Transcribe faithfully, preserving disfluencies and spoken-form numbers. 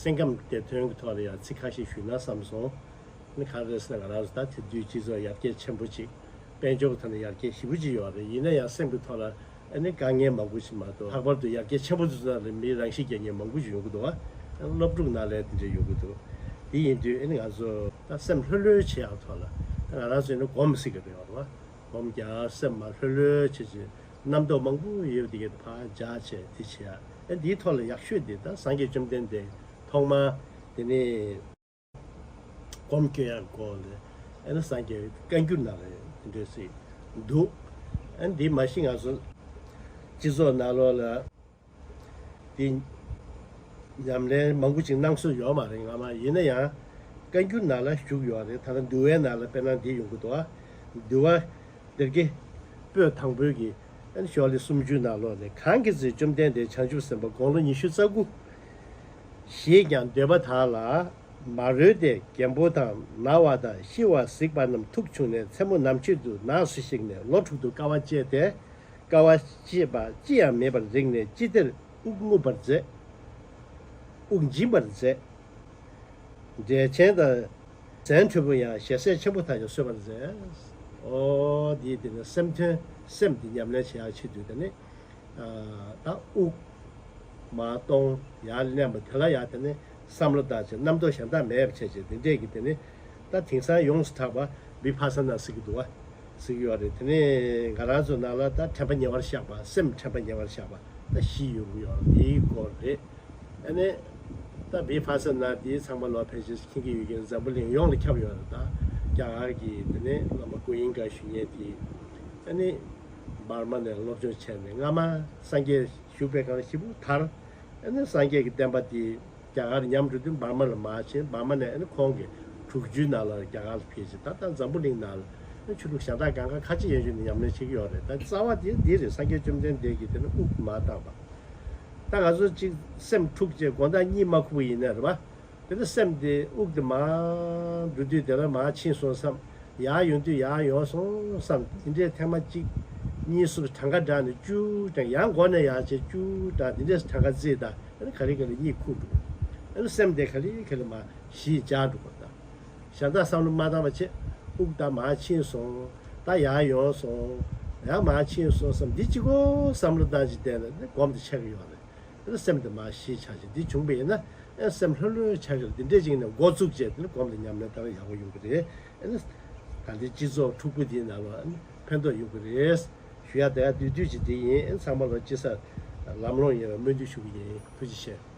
སེམས་ཁམས་བདེ་ཐོན་གྱི་ཐོག་ལ་ཡང་ཚིག་ཁ་ཤས་ཞུས་ན་བསམ་སོང་། ནི་ག་རེ་ཟེར་ན་ང་རང་ཚོ་ད་དེང་དུས་སྤྱི་ཚོགས་ཡར་རྒྱས་ཆེན་པོ་ཅིག་དཔལ་འབྱོར་གྱི་ཐོག་ནས་ཡར་རྒྱས་ཞེ་པོ་ཅིག་ཡོད་རེད། ཡིན་ན་ཡང་སེམས་ཀྱི་ཐོག་ལ་ཨ་ནི་དཀའ་ངལ་མང་པོ་ཞིག་མ་གཏོགས། ལྷག་པར་དུ་ཡར་རྒྱས་ཆེན་པོ་ཚོའི་ནང་ལ་མི་རང་ཤི་རྒྱག་མཁན་མང་པོ་ཞིག་ཡོང་གི་འདུག་བ། སློབ་ཕྲུག་ནང་ལ་དེ་འདྲ་ཡོང་གི་འདུག་དེ་ཡིན་དུས་ཨ་ནི་ང་ཚོ་ད་སེམས་ལྷོད་ལྷོད་བྱེད་ཡག་ཐོག་ལ་ད་ང་རང་ཚོས་ནི་སྒོམ་ཟེར་གི་རེད་བ། སྒོམ་རྒྱག་སེམས་མ་ལྷོད་ལྷོད་བྱེད་བྱེད་རྣམ་རྟོག་མང་པོ་ཡོད་པ་དེ་གའི་ཕར་བཞག་བྱས་དེ་བྱེད་ཡག་ཨ་འདིའི་ཐོག་ལ་ཡག་ཤོས་དེ་ད་སངས་རྒྱས་བཅོམ་ལྡན་འདས་ཐོག་མར་དེ་ནས་སྒོམ་སྐྱོན་ཡག་སྐོར་ལ་ཨ་ནི་སངས་རྒྱས་བཀའ་འགྱུར་ནང་ལ་དེ་འདྲ་ཞིག་འདུག་ཨ་འདི་མ་གཞི་ང་ཚོ་སྤྱི་ཚོགས་ནང་ལོགས་ལ་དེ་ཉམས་ལེན་མང་པོ་ཅིག་གནང་སྲོལ་ཡོད་མ་རེད། སྔ་མ་ཡིན་ན་ཡང་བཀའ་འགྱུར་ནང་ལ་བཞུགས་ཡོད་རེད། ད་ལྟ་འདུལ་བའི་ནང་ལ་དཔེར་ན་འདི་ཡོང་གི་འདུག་ཨ། འདུལ་བ་སྡེ་དགེ་པོད་དང་པོའི་གི་ཨ་ནི་ཤོ་ལོ་ཀ་སུམ་ཅུའི་ནང་ལོགས་ནས། གང་གི་ཚེ་བཅོམ་ལྡན་འདས་བྱང་ཆུབ་སེམས་དཔའ་དགུང་ལོ་ཉི་ཤུ་རྩ་དགུ་བཞེས་ཀྱང་འདོད་པ་དག་ལ་མ་རོལ་ཏེ། རྒན་པོ་དང་ན་བ་དང་ཤི་བ་གཟིགས་པ་རྣམས་ཐུགས་ཕྱུང་ནས། མཚན་མོ་ནམ་ཕྱེད་དུ་ནགས་སུ་གཤེགས་ནས། ལོ་དྲུག་ཏུ་དཀའ་བ་སྤྱད་དེ། དཀའ་བ་སྤྱད་པ་ཅི་ཡང་མེད་པར་རིག་ནས། ཅི་བདེར་དབུགས་རྔུབ་པར་མཛད། དབུགས་འབྱིན་པར་མཛད། འབྲས་ཆན་དང་ཟན་འཁྲོལ་པོ་ཡང་། ཞལ་ཟས་ཆེན་པོ་དག་ཀྱང་གསོལ་བར་མཛད། ཨོ་འདི་དེ་ནི་སེམས་དོན་སེམས་འདི་ཉམས་ལེན་བྱེད་ཡག་ཆེད་དུ་དེ་ནི་ད་དབུགས་མར་གཏོང་ཡར་མནན་པ་དེ་ལ་ཡང་དེ་ནི་བསམ་བློ་བཏང་བྱས་རྣམ་རྟོག་གཞན་དག་མེད་པ་བྱས་བྱས་དེ་འདྲས་ཀྱི་དེ་ནི་ད་དེང་སང་ཡོངས་སུ་གྲགས་པ་བི་ཕ་ས་ན་ཟེར་གྱི་འདུག་བ། ཟེར་གྱི་ཡོད་རེད། དེ་ནས་ང་རང་ཚོ་ནང་ལ་ད་དྲན་པ་ཉེ་བར་བཞག་པ། སེམས་དྲན་པ་ཉེ་བར་བཞག་པ་ད་བཞི་ཡོང་གི་ཡོད་རེད། དེའི་སྐོར་རེད། ཨ་ནི་ད་བི་ཕ་ས་ན་དེའི་ཚང་མ་ལོ་ཕལ་ཆེར་མཁྱེན་གྱི་ཡོད་ཀྱི་འཛམ་བུ་གླིང་ཡོངས་ལ་ཁྱབ་ཡོད་རེད། ད་རྒྱ་གར་གྱི་དེ་ནས་བླ་མ་ཀུ་ཡིན་ཀ་ཞུ་མཁན་དེ་ཨ་ནི་འབར་མ་ནས་སློབ་སྦྱོང་བྱས་ནས་སྔ་མ་སངས་རྒྱས་བཞུགས་པའི་སྒང་ཞེ་པོ་དར། ཨ་ནི་སངས་རྒྱས་ཀྱི་བསྟན་པ་དེ་རྒྱ་གར་མཉམ་འགྲོ་དུས་འབར་མ་ལ་མར་ཕྱིན། འབར་མ་ནས་ཨ་ནི་ཁོང་གི་དྲུག་ཅུའི་ནང་ལ་རྒྱ་གར་ལ་ཕེབས་ཤིང་། ད་ལྟ་འཛམ་བུ་གླིང་ནང་ལ་ཨ་ནི་ཆོས་ལུགས་གཞན་དག་གང་ག་ཁ་ཆེ་ཡན་ཆོད་ནས་ཉམས་ལེན་བྱེད་ཀྱི་ཡོད་རེད། ད་རྩ་བ་དེ་འདི་རེད། སངས་རྒྱས་བཅོམ་ལྡན་འདས་ཀྱིས་དེ་ནི་དབུགས་མར་བཏང་པ། ད་ང་ཚོ་གཅིག་སེམས་འཁྲུག་བྱས་དགོང་དག་གཉིད་མ་ཁུག་པ་ཡིན་ན་རེད་པ། དེ་ནི་སེམས་དེ་དབུགས་དེ་མར་འགྲོ་དུས་དེ་ལ་མར་ཕྱིན་སོང་བསམ། ཡར་ཡོང་དུས་ཡར་ཡོང་སོང་བསམ། དེ་འདྲས་ཐེངས་མ་གཅིག་གཉིས་གསུམ་གྲངས་ཀ་བསྒྲགས་ནས་བཅུ་གྲངས། ཡང་མགོ་ནས་ཡར་བྱས་བཅུ་གྲངས། དེ་འདྲས་གྲངས་ཀ་བརྩིས། ད་ཨ་ནི་ག་རེ་ག་རེ་གཉིད་ཁུག་འགྲོ། ཨ་ནི་སེམས་དེ་ག་ལེ་ག་ལེ་མར་གཞི་བཅག་འགྲོ་བ་དང་། གཞན་དག་བསམ་བློ་མ་བཏང་བ་བྱེད། དབུགས་ད་མར་ཕྱིན་སོང་། ད་ཡར་ཡོང་སོང་། ཡང་མར་ཕྱིན་སོང་བསམ། འདི་གཅིག་པོ་བསམ་བློ་བཏང་བྱས་བསྡད་ན་ནི་སྒོམ་དེ་ཆགས་ཀྱི་ཡོད་རེད། ཨ་ནི་སེམས་དེ་མར་གཞི་ཆགས་ཤིང་འདི་བྱུང་བ་ཡིན་ན་ཨ་སེམས་ལྷོད་ལྷོད་ཆགས་ཤིང་འདི་འདྲས་ཅིག་ནས་འགོ་བཙུགས་བྱས་དེ་ནི་སྒོམ་དེ་ཉམས་ལེན་བཏང་ན་ཡག་པོ་ཡོང་གི་རེད། ཨ་ནི་ད་ལྟའི་སྤྱི་ཚོགས་འཁྲུག་པོ་འདིའི་ནང་ལ་ཨ་ནི་ཕན་ཐོགས་ཡོང་གི་རེད། ཞུ་ཡག་དེ་ཡག་བསྡུས་བསྡུས་ཅིག་འདི་ཡིན། ཨ་ནི་ཚང་མ་ལ་ཅི་ས་ལམ་ལྷོང་ཡོང་བའི་སྨོན་འདུན་ཞུ་གི་ཡིན། ཐུགས་རྗེ་ཆེ།